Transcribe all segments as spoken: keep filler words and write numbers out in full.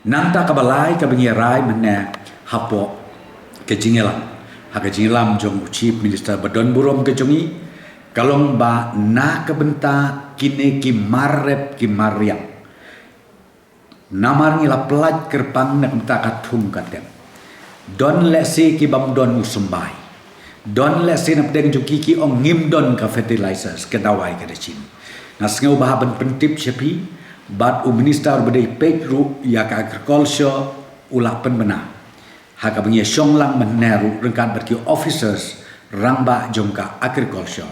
Nangta kaba lai kaba ngi rai mynne hapoh ka jingïalam, ha ka jingïalam jong u Chief Minister ba don burom ka jong ngi, ka long ba na ka bynta kine ki mar rep ki mar riang. Namar ngi la pyllait kyrpang na ka bynta ka thung ka tem. Don lehse ki bym don u symbai. Don lehse na pdeng jong ki ki ong ngim don ka fertilizers, ka dawai ka da chim. Nga sngew ba hap ban pyntip sha phi, bad u minister ba dei peit ruh ïa ka agriculture u la pynbna. Ha kaba ngi shong lang mynne ruh ryngkat bad ki officers rangbah jong ka agriculture,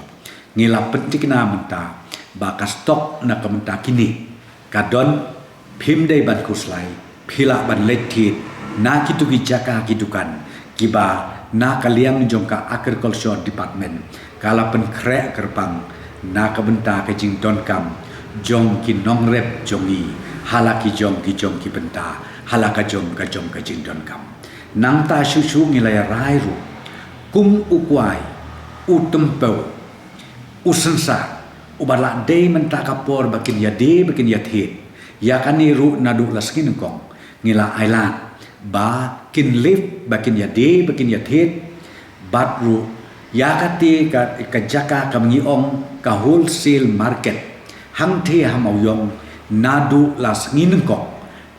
ngi la pyntikna mynta ba ka stock na ka bynta kine ka don. Phim dei ban khuslai, phi lah ban leit thied na kitu ki jaka ki dukan kiba na ka liang jong ka agriculture department ka la pynkhreh kyrpang na ka bynta ka jingdonkam jong ki nongrep jong ngi, ha la ki jong ki jong ki bynta, ha la ka jong ka jong ka jingdonkam. Nangta shuh shuh ngi la ïa rai ruh kum u kwai, u tympew, u synsar uba la dei mynta ka por ba kin ïadie ba kin ïathied. Ïa kane ruh naduh la sngi nyngkong ngi la ailad ba kin lift ba kin ïadie ba kin ïathied. Bad ruh ïa kata ka, ka jaka kaba ngi ong ka wholesale market hangtei ha Mawïong, naduh la sngi nyngkong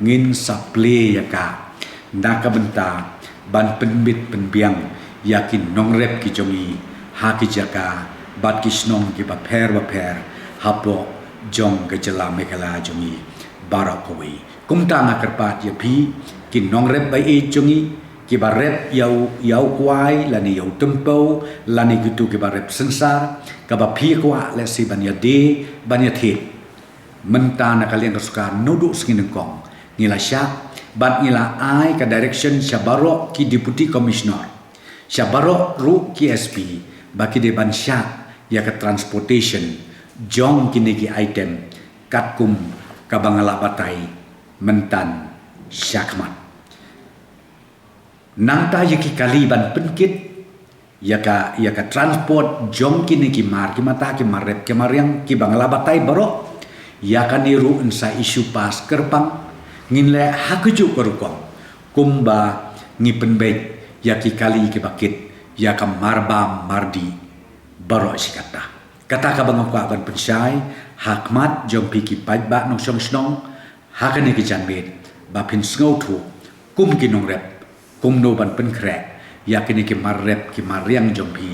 ngin sa plie ïa ka na ka bynta ban pynbit pynbiang ïa ki nongrep ki jong ngi ha ki jaka bad ki shnong kiba pher ba pher hapoh jong ka jylla Meghalaya jong ngi baroh kawei. Kumta nga kyrpad ïa phi ki nongrep ba ïeit jong ngi kiba rep ïa u, ïa u kwai lane ïa u tympew lane kitu kiba rep synsar, kaba phi kwah lehse ban ïadie ban ïathied. Mynta na ka liang ka sorkar naduh sngi nyngkong ngi la shah bad ngi la ai ka direction sha baroh ki deputy commissioner, sha baroh ruh ki S P, ba ki dei ban shah ïa ka transportation jong kine ki item katkum kaba nga la batai mynta shakhmat. Nangta ïa ki kali ban pynkit ïa ka, ïa ka transport jong kine ki mar, ki mata, ki mar rep, ki mar riang, kiba nga la batai baroh. Ïa kane ruh yn sa issue pass kyrpang. Ngin leh ha kajuh ka rukom kumba ngi pynbeit ïa ki kali kiba kit ïa ka mar bam mar dih baroh shi katta. Kata kaba nga kwah ban pynshai ha khmat jong phi ki paidbah nongshong shnong ha kane ka janmiet, ba phin sngewthuh kum ki nongrep kumno ban pynkhreh ïa kine ki mar rep ki mar riang jong phi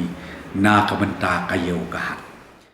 na ka bynta ka ïew ka hat.